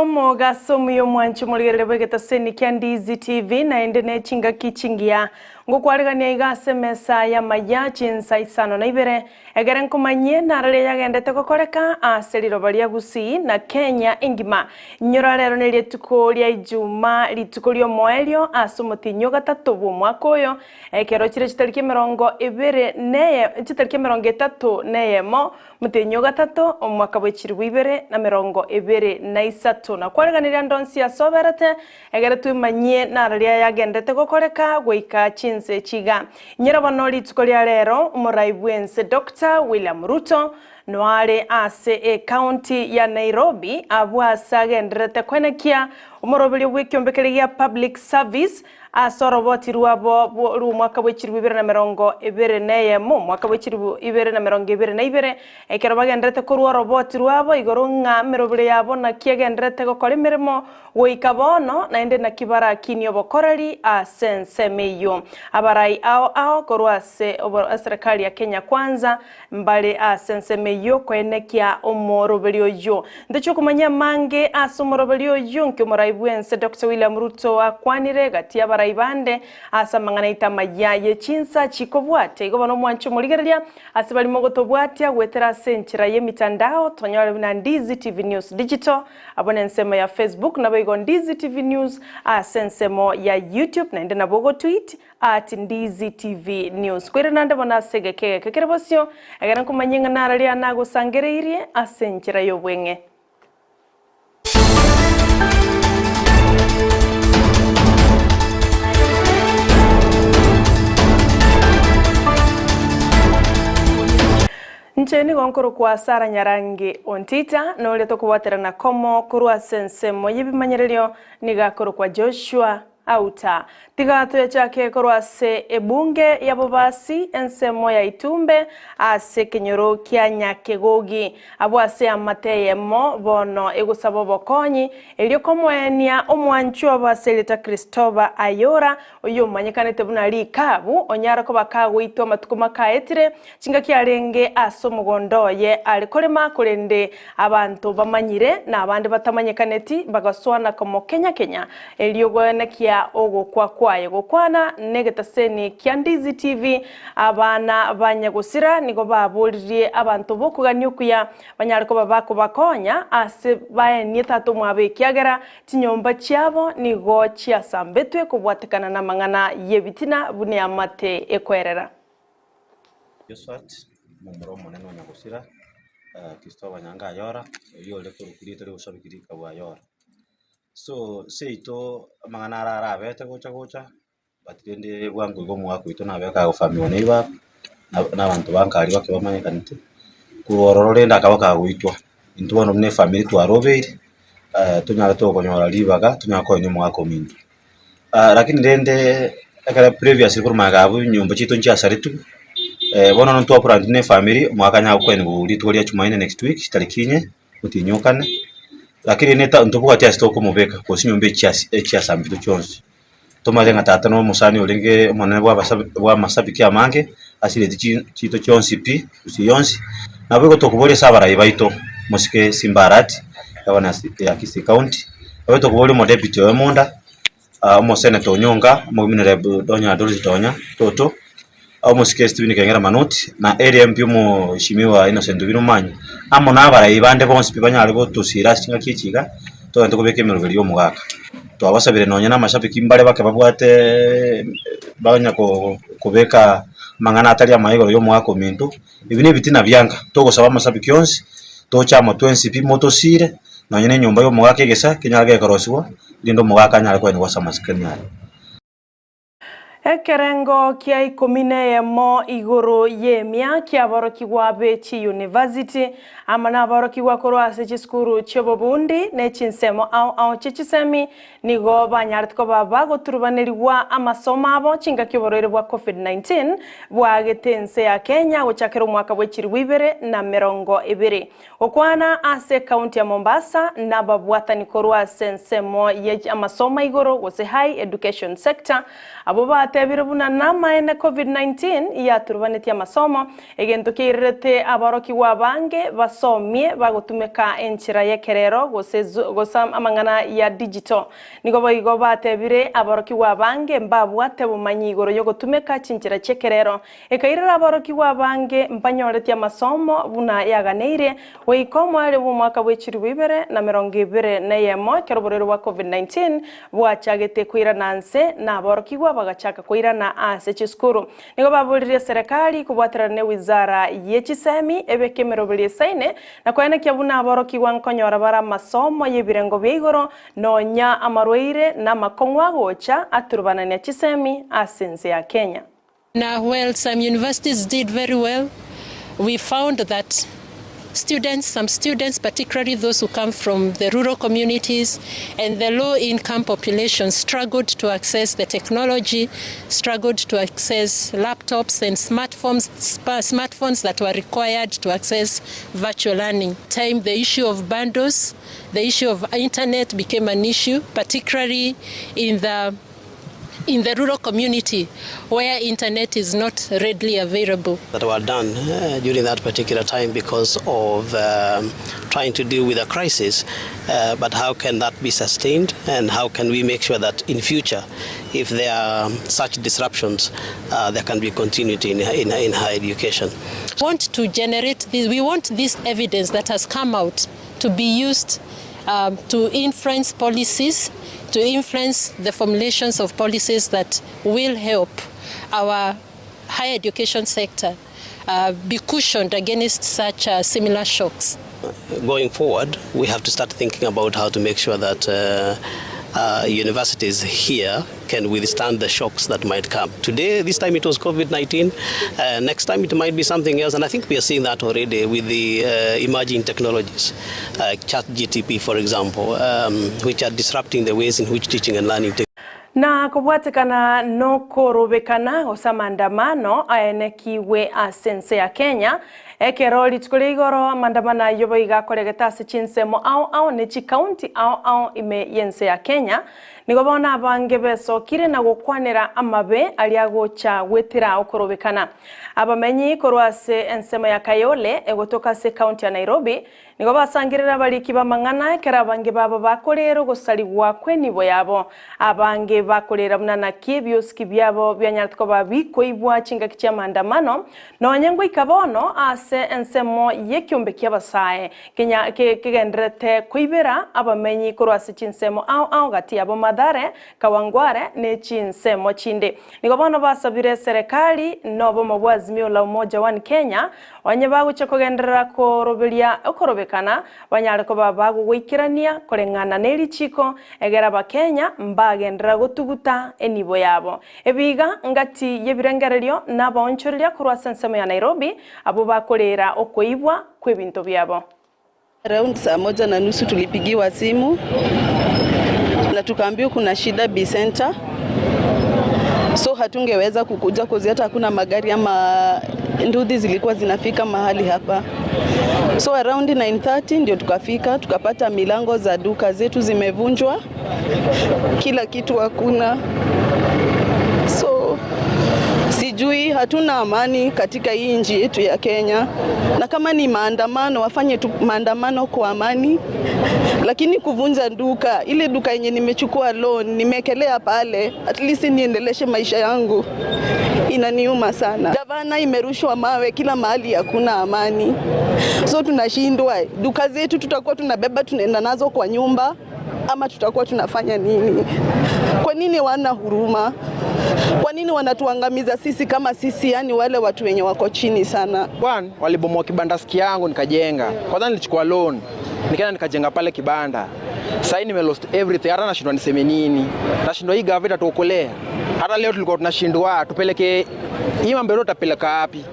Omogaso omuya omwanchi omorigereria bw'egetaseni kia Ndizi TV naende ne chingaki chingiya ngokwarigania iga ase emesa y'amaya chinsa isano na ibere egere nkomanyie nararia yagendete gokoreka ase riroba ria Gusii na Kenya engima. Inyora rero nerituko ria Ijumaa rituko ri'omoerio ase omotienyi ogatato bw'omwaka oyo ekero chire chitariki emerongo ebere neye chitariki emerongo etato neyemo Omotienyi o gatato, omwaka bwe chilifu ibere na merongo ebere na isato, na kwareganirie ande onsi ase oberete, egere twemanyie nararia yagenderete gokoreka goika chinse echi iga. Inyora bono rituko ria rero, omorai bw'ense Doctor William Ruto noare ase ecounty ya Nairobi abwo ase agendererete koenekia omoroberio bw'ekiombekeri gia Public Service Ase oroboti rwabo rw'omwaka bwe chilifu ibere na merongo ebere na eyemo, omwaka bwe chilifu ibere na merongo ebere na ibere, ekero bagendererete korua oroboti rwabo igoro ng'a emerobere yabo naki egendererete gokora emeremo goika bono, naende naki barakinie obokoreri ase ensemo eyio. Abarai ao ao korwa ase eserekari ya Kenya Kwanza Mbare ase ensemo eyio koenekia omoroberi oyio. Ntochie okomanya amange ase omoroberi oyio nki omorai bw'ense Doctor William Ruto akwanire gati y'abarai bande ase amang'ana aito amaya ye chinsa chikobwatia. Igo bono omwanche omorigereria ase baria mogotobwatia goetera ase enchera y'emitandao tonyore buna Ndizi TV News Digital abwo nensemo ya Facebook naboigo Ndizi TV News ase ensemo ya YouTube naende nabo ogotweet At Ndizi TV News. Koirana naende bono ase egeka egeke kere bosio, ekero nkomanyia ng'a nararia nagosangereirie ase enchera y'obweng'e. Inche nigo nkorokwa Sarah Nyarangi Ontita, na oria tokobwaterana komo korwa ase ensemo y'ebimanyererio nigo akorokwa Joshua Auta. Tiga toyachake korwa ase ebunge ya Bobasi, ensemo ya Itumbe, ase ekenyoro kia Nyakegogi. Abwo ase eamate eyemo bono egosaba obokonyi, erio komoenia omwanchwa obo ase erieta Christopher Ayora, oyio omanyekanete buna Rikabu, onyare koba kagoitwa amatuko make aetire, chingaki arenge ase omogondo oye are korema, korende abanto bamanyire na abande batamanyekaneti bagasoa na komokenya-kenya, erio goenekia ogokwa kwaye. Gokwana negetaseni kia Ndizi TV, abana ba Nyagosira nigo baboririe abanto b'okogania okuya banyare koba bakobakonya ase baenie tata omwabo ekiagera chinyomba chiabo nigo chiasambetwe kobwatekana namang'ana y'ebitina buna eamate ekoerera. Josephat, omomura omonene o nyagosira, Christopher Nyange Ayora, oyio ore korokwa rieta ri'obosabiki rikabwa Ayora. So seito amang'ana aro arabete gocha gocha, but rende bwango iga omogaka oito nabe kagofamiwa neighbour, na abanto ba nka aria bake bamanyekanete, korwa ororo rende akaba kagoitwa, intwe bono buna efamiri twarobeire, tonyare tokonyora ribaga tonyare koenia omogaka ominto. Lakini rende ekero previously korwa magega abwo chinyomba chiaito nchiasaretwe, bono ntwapuraneti na efamiri omwaka anyare gokwenigwa rituko ria jumaine next week chitariki inye, omotienyi o kane, lakini rende ntobwati ase tokomobeka gose chinyomba echi echiasambetwe chionsi. Tomanyete ng'a tata na omosani orenge omonene bwa abasabi bwa amasabiki amange, asireti chi chiaito chionsi pi, gusii yonsi, nabo igo tokoboria ase abarai baito, mosike Simba Arati, gavana ya Kisii county, Nabo tokoboria omodepute oye Monda, omoseneta Onyonka, omowomen Donya Dorothy Donya Toto, omosike Stephen Kengera Manoti, na area MP omoshimiwa Innocent Owino Omanyi, amo na abarai bande bonsi pi banyare gotosira ase chingaki echi iga, togende kobeka emeroberi ya omogaka. Twabasabire nonye na amashabiki mbare bake babwate banya kobeka amang'ana atari amaya igoro ya omogaka ominto, ebi na ebitina bianka, togosaba amashabiki onsi, toche amo twensi pi motosire. Nonya nenyomba y'omogaka egesa kenyare gekorosigwa, erinde omogaka anyare koenigwa ase amasikani aye. Ekerengo kia ikomi neyemo igoro y'emia kiaborokigwa be chiyunivasiti amo naborokigwa korwa ase chisukuru chi'obobundi ne chinsemo ao ao chie chisemi Nigo banyarete koba bagoturubanerigwa amasomo abo chingaki oborwaire bwa Covid-19 bwaagete ense ya Kenya gochakera omwaka bwe chilifu ibere na merongo ebere. Gokwana ase ekaunti ya Mombasa nababwatani korwa ase ensemo ye amasomo aigoro gose High Education Sector abwo ba. batebire buna namaene Covid-19 yaturubanetie amasomo, egento kiairerete aborokigwa abange basomie bagotumeka enchera y'ekerero gose gose amang'ana ya digital. Nigo boigo batebire aborokigwa abange mbabwate obomanyi igoro y'ogotumeka chinchera chi'ekerero. Ekairera aborokigwa abange mbanyoreti amasomo buna yaganeire, goika omoerio bw'omwaka bwe chilifu 2021 ekero oborwaire bwa Covid-19 bwachagete koirana nse na aborokigwa bagachaka koirana ase chisukuru. Nigo baboririe serekari kobwaterana ne wizara ye chisemi ebeke emeroberi esaine na koenekia buna aborokigwa nkonyora bare amasomo y'ebirengo bia igoro nonya amarwaire na amakong'u agocha aturubanania chisemi ase ense ya Kenya. Now while some universities did very well, we found that students, some students, particularly those who come from the rural communities and the low income population, struggled to access the technology, struggled to access laptops and smartphones, smartphones that were required to access virtual learning. Time the issue of bundles, the issue of internet became an issue, particularly in the in the rural community where internet is not readily available. That were done during that particular time because of trying to deal with a crisis, but how can that be sustained and how can we make sure that in future if there are such disruptions there can be continuity in, in, in higher education. Want to generate this, we want this evidence that has come out to be used to influence policies, to influence the formulations of policies that will help our higher education sector be cushioned against such similar shocks. Going forward, we have to start thinking about how to make sure that universities here can withstand the shocks that might come. Today, this time it was COVID-19. Next time it might be something else. And I think we are seeing that already with the emerging technologies, like ChatGTP, for example, which are disrupting the ways in which teaching and learning take Na kobwatekana nokorobekana gose amandamano aenekiwe ase ense ya Kenya ekero rituko ria igoro amandamano aywo boiga akoregete ase chinsemo ao ao ne chikaunti ao ao ime y'ense ya Kenya nigo bono abange besokire na gokwanera amabe aria agocha gwetera okorobekana. Abamenyi korwa ase ensemo ya Kayole egotoka ase ekaunti ya Nairobi nigo basangirire abariki b'amang'ana ekero abange babo bakorera ogosarigwa kw'enibo yabo. Abange bakorera buna naki ebiosiki biabo bianyarete koba bikoibwa chingaki chi'amandamano, nonye ngoika bono ase ensemo y'ekiombe ki'abasae kenya kegendererete koibera abamenyi korwa ase chinsemo ao ao gati yabo Mathare, Kawangware ne chinsemo chinde. Nigo bono basabire eserekari na obomo bwa Azimio la Umoja One Kenya onye bagochia kogenderera koroberia okorobekana banyare koba bagogoikerania koreng'ana ne richiko egere abakenya mbagenderera gotuguta enibo yabo. Ebiga ngati y'ebirengererio na abaonchoreria korwa ase ensemo ya Nairobi abwo bakorera okoibwa kw'ebinto biabo. Around saa 1:30 tulipigiwa simu na tukaambiwa kuna shida B Center, so hatungeweza kukuja cause hata hakuna magari ama nduthi zilikuwa zinafika mahali hapa. So around 9:30 ndio tukafika, tukapata milango za duka zetu zimevunjwa, kila kitu hakuna. So sijui, hatuna amani katika hii nchi yetu ya Kenya, na kama ni maandamano wafanye tu maandamano kwa amani, lakini kuvunja duka, ile duka yenye nimechukua loan nimeekelea pale, at least niendeleshe maisha yangu, inaniuma sana. Gavana imerushwa mawe kila mahali, hakuna amani, so tunashindwa. Duka zetu tutakuwa tunabeba tunaenda nazo kwa nyumba ama tutakuwa tunafanya nini? Kwa nini wana huruma? Kwa nini wanatuangamiza sisi kama sisi, yani wale watu wenye wako chini sana? One, walibomoa kibandaski yangu nikajenga. Kwanza nilichukua loan, nikaenda nikajenga pale kibanda. Sasa nime lost everything, hata nashindwa niseme nini. Nashindwa hii gavana itatuokolea. Hata leo tulikuwa tunashindwa tupeleke hii mambo yote tutapeleka wapi?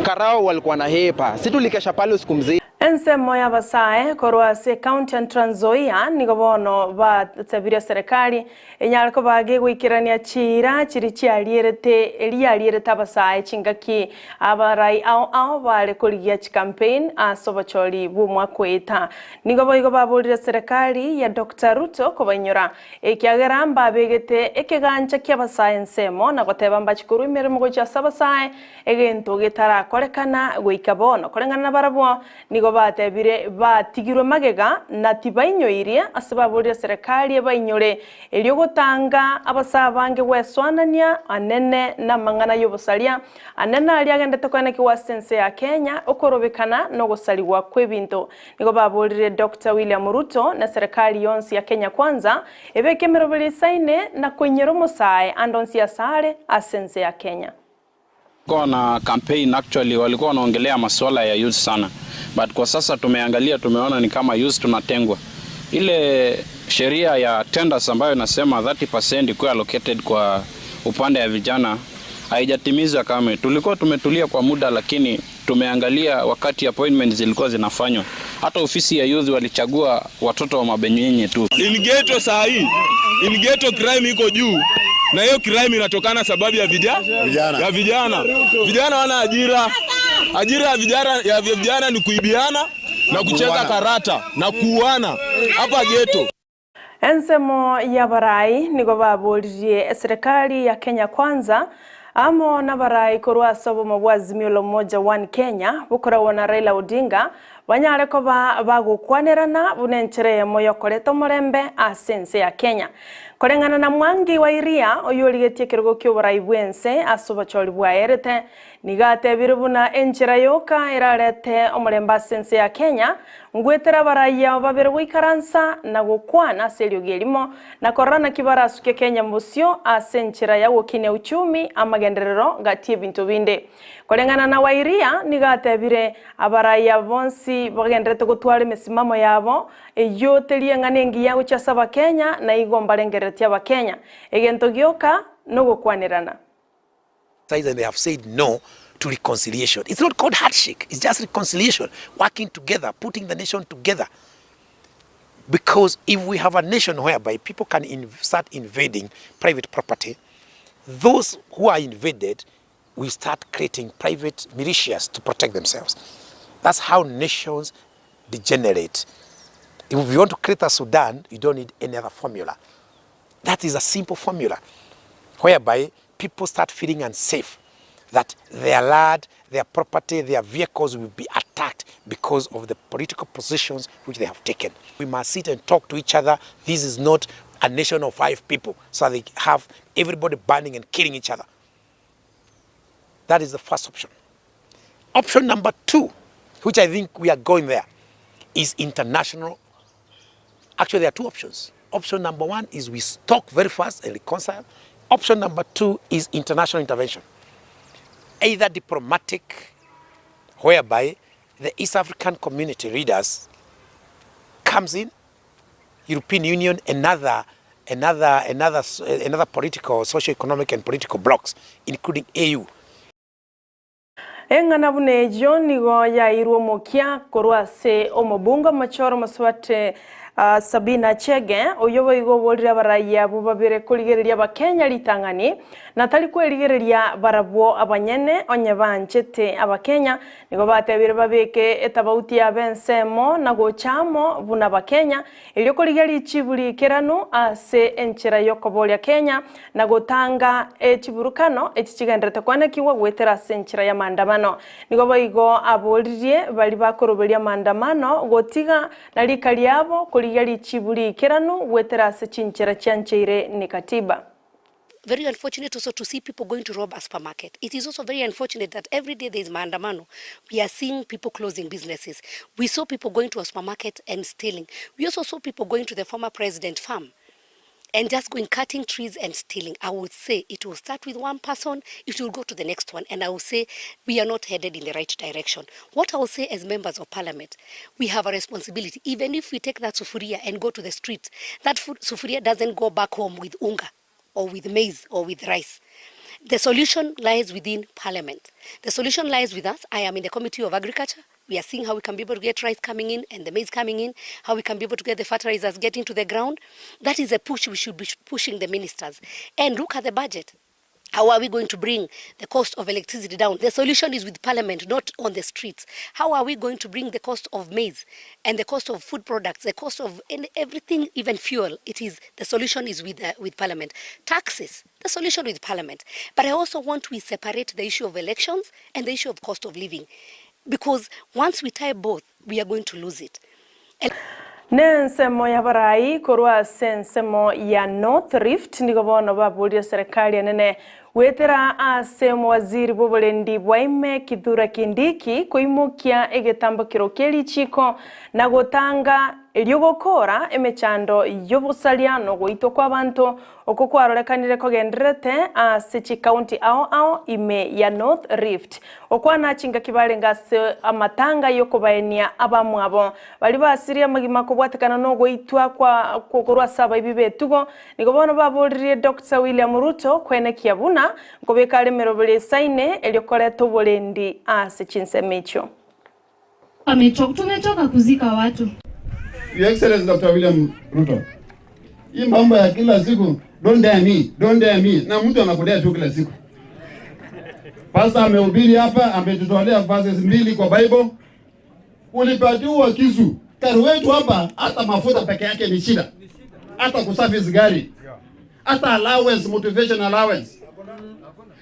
Karao walikuwa na hepa. Si tulikesha pale usiku mzima. Ensemo y'abasae korwa ase ekaunti ya Trans Nzoia nigo bono batebirie serikali enyare koba gegoikerania chiira chiria chiarierete eriarierete abasae chingaki abarai ao ao bare korigia chicampaign ase obochori bw'omwaka oeta. Nigo boigo baborire serikali ya Doctor Ruto kobainyora ekiagera mbabegete ekegancha ki'abasae ensemo na goteba mbachi korwa emeremo gochia ase abasae Egento getarakorekana goika bono, koreng'ana nabarabwo, nigo batebire batigirwe magega na tibainyoirie ase baborire serekari ebainyore, erio gotanga abasae abange gwesoanania anene namang'ana y'obosaria anene aria agendete koenekigwa ase ense ya Kenya, okorobekana na ogosarigwa kw'ebinto. Nigo baborire Doctor William Ruto na serekari yonsi ya Kenya Kwanza ebeke emeroberi isaine na koinyora omosae ande onsi asare ase ense ya Kenya. Kulikuwa na campaign actually walikuwa wanaongelea masuala ya youth sana, but kwa sasa tumeangalia, tumeona ni kama youth tunatengwa. Ile sheria ya tenders ambayo inasema 30% ikuwe allocated kwa upande ya vijana haijatimizwa kama. Tulikuwa tumetulia kwa muda, lakini tumeangalia wakati appointment zilikuwa zinafanywa, hata ofisi ya youth walichagua watoto wa mabenyenye tu. In ghetto saa hii, in ghetto crime iko juu, na hiyo crime inatokana sababu ya vijana, ya vijana. Vijana wana ajira, ajira ya vijana, ya vijana ni kuibiana na kucheza karata na kuuana hapa ghetto. Ensemo y'abarai nigo baboririe eserekari ya Kenya Kwanza amo nabarai korwa ase obomo bwa Azimio la Umoja One Kenya bokoragwa na Raila Odinga banyare koba bagokwanerana buna enchera eyemo yokoreta omorembe ase ense ya Kenya. Koreng'ana na Mwangi wa Iria oyio origetie ekerogo ki'oborai bw'ense ase obochori bwaerete Nigo atebire buna enchera yoka erarete omorembe ase ense ya Kenya, ngwetera abarai abo babere goikaransa na gokwana ase eriogi erimo, na korora naki barasuke Kenya bosio ase enchera ya gokinia uchumi, amagenderero gati ebinto binde. Koreng'ana na Wairia, nigo atebire abarai aba bonsi bagenderete gotwara emesimamo yabo eyio teri eng'ana engiya gochia ase abakenya na igo mbarengereretie abakenya. Egento gioka nogokwanerana. And they have said no to reconciliation. It's not called handshake, it's just reconciliation, working together, putting the nation together. Because if we have a nation whereby people can inv start invading private property, those who are invaded will start creating private militias to protect themselves. That's how nations degenerate. If you want to create a Sudan, you don't need any other formula. That is a simple formula whereby people start feeling unsafe that their land, their property, their vehicles will be attacked because of the political positions which they have taken. We must sit and talk to each other. This is not a nation of five people, so they have everybody burning and killing each other. That is the first option. Option number two, which I think we are going there, is international. Actually, there are two options. Option number one is we talk very fast and reconcile. Option number two is international intervention, either diplomatic, whereby the East African community leaders comes in, European Union and other, another, another, another political, socio-economic and political blocs, including AU. Eng'ana buna eyio nigo yairwe omokia korwa ase omobunge omochoro omosubati Sabina Chege, oyio boigo oborire abarai abwo babere korigereria Abakenya ritang'ani, na tari kwerigereria barabwo abanyene onye banchete Abakenya, nigo batebire babeke etabauti yabo ensemo na gocha amo buna Abakenya, erio korigia richibu riikeranu ase enchera y'okoboria Kenya na gotanga echiburukano echi chigenderete kwanekigwa goetera ase enchera y'amaandamano. Nigo boigo aboririe baria bakoroberia amaandamano gotiga na rika riabo korigia richibu riikeranu goetera ase chinchera chiancheire ne katiba. Very unfortunate also to see people going to rob a supermarket. It is also very unfortunate that every day there is maandamano. We are seeing people closing businesses. We saw people going to a supermarket and stealing. We also saw people going to the former president farm and just going cutting trees and stealing. I would say it will start with one person, it will go to the next one. And I will say we are not headed in the right direction. What I will say as members of parliament, we have a responsibility. Even if we take that sufuria and go to the street, that sufuria doesn't go back home with unga or with maize or with rice. The solution lies within parliament. The solution lies with us. I am in the Committee of Agriculture. We are seeing how we can be able to get rice coming in and the maize coming in, how we can be able to get the fertilizers getting to the ground. That is a push we should be pushing the ministers. And look at the budget. How are we going to bring the cost of electricity down? The solution is with parliament, not on the streets. How are we going to bring the cost of maize and the cost of food products, the cost of everything, even fuel? It is the solution is with, uh, with parliament. Taxes, the solution with parliament. But I also want to separate the issue of elections and the issue of cost of living. Because once we tie both, we are going to lose it. Nensemo y'abarai korwa ase ensemo ya North Rift nigo bono baborire serikali enene goetera ase omowaziri bw'oborendi bwa ime Kithure Kindiki koimokia egetambokero kie richiko na gotanga erio gokora emechando y'obosaria na ogoitwa kw'abanto Oko kwarorekanire kogendererete ase chikaunti ao ao ime ya North Rift. Okwana chingaki barenge ase amatanga y'okobaenia abamwabo baria basirie amagima kobwatekana nogoitwa kwa korwa ase abaibi b'etugo, nigo bono baboririe Doctor William Ruto kwenekia buna nkobeka are emeroberi esaine erio koreta oborendi ase chinsemo echio. Tumechoka kuzika watu. Your Excellency Dr. William Ruto, hii mambo ya kila siku don't dare me, don't dare me, na mtu anakudea tu kila siku. Pastor amehubiri hapa, ametutolea verses mbili kwa Bible. Ulipatiwa kisu kari wetu hapa, hata mafuta peke yake ni shida, hata kuservice gari, hata allowance, motivation allowance.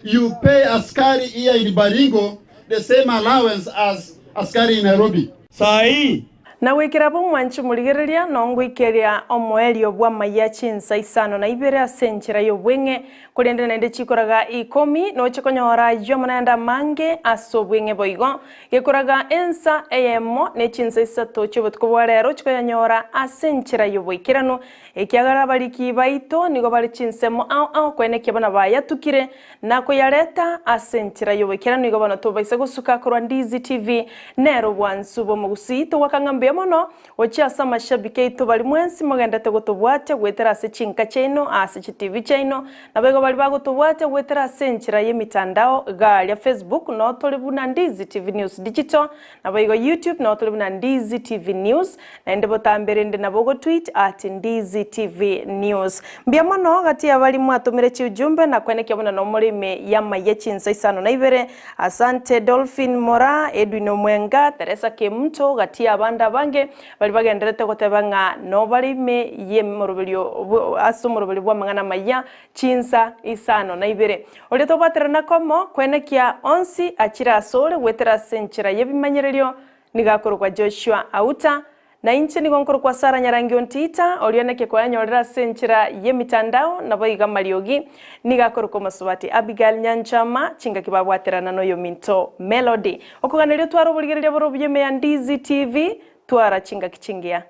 You pay askari here in Baringo the same allowance as askari in Nairobi. Saa hii Na goikera bomwanchi morigereria nongoikeria omoerio bw'amaiya chinsa isano na ibere ase enchera y'obweng'e, korende naende chikoraga ikomi noche konyora ayio amo naende amange ase obweng'e boigo. Gekoraga ensa eyemo ne chinsa isato chi'obotuko bwa rero chikoyanyora ase enchera y'oboikeranu, ekiagera abariki baito nigo bare chinsemo ao ao koenekia buna bayatukire na koyareta ase enchera y'oboikeranu. Igo bono tobaisa gosuka korwa Ndizi TV nere obwansu bw'omogusii. Togwaka ng'a mbuya mono gochia ase amashabiki aito baria mwensi mogendete gotobwatia goetera ase chinka chiaino, ase chitivi chiaino, Naboigo baria bagotobwatia goetera ase enchera y'emitandao iga aria Facebook noo tore buna Ndizi TV News Digital, naboigo YouTube noo tore buna Ndizi TV News, naende botambe rende nabo ogotweet at Ndizi TV News. Mbuya mono gati ya baria mwatomire chiujumbe na kwenekia buna nomore ime y'amaiya chinsa isano na ibere. Asante Dolphin Moraa, Edwin Omwenga, Teresa Kemunto gati y'abande abange Baria bagendererete goteba ng'a nobare ime y'emoroberio ase omoroberio bw'amang'ana amayia chinsa isano na ibere. Oria tobwaterana komo kwenekia onsi achire asore goetera ase enchera y'ebimanyererio nigo akorokwa Joshua Auta, na inche nigo nkorokwa Sarah Nyarangi Ontita, oria neke koyanyorera ase enchera y'emitandao naboigo amariogi nigo akorokwa Omosubati Abigail Nyanchama, chingaki babwaterana noyominto Melody. Okoganeria otware oborigereria bore obuya ime ya Ndizi TV, twara chingaki chingiya.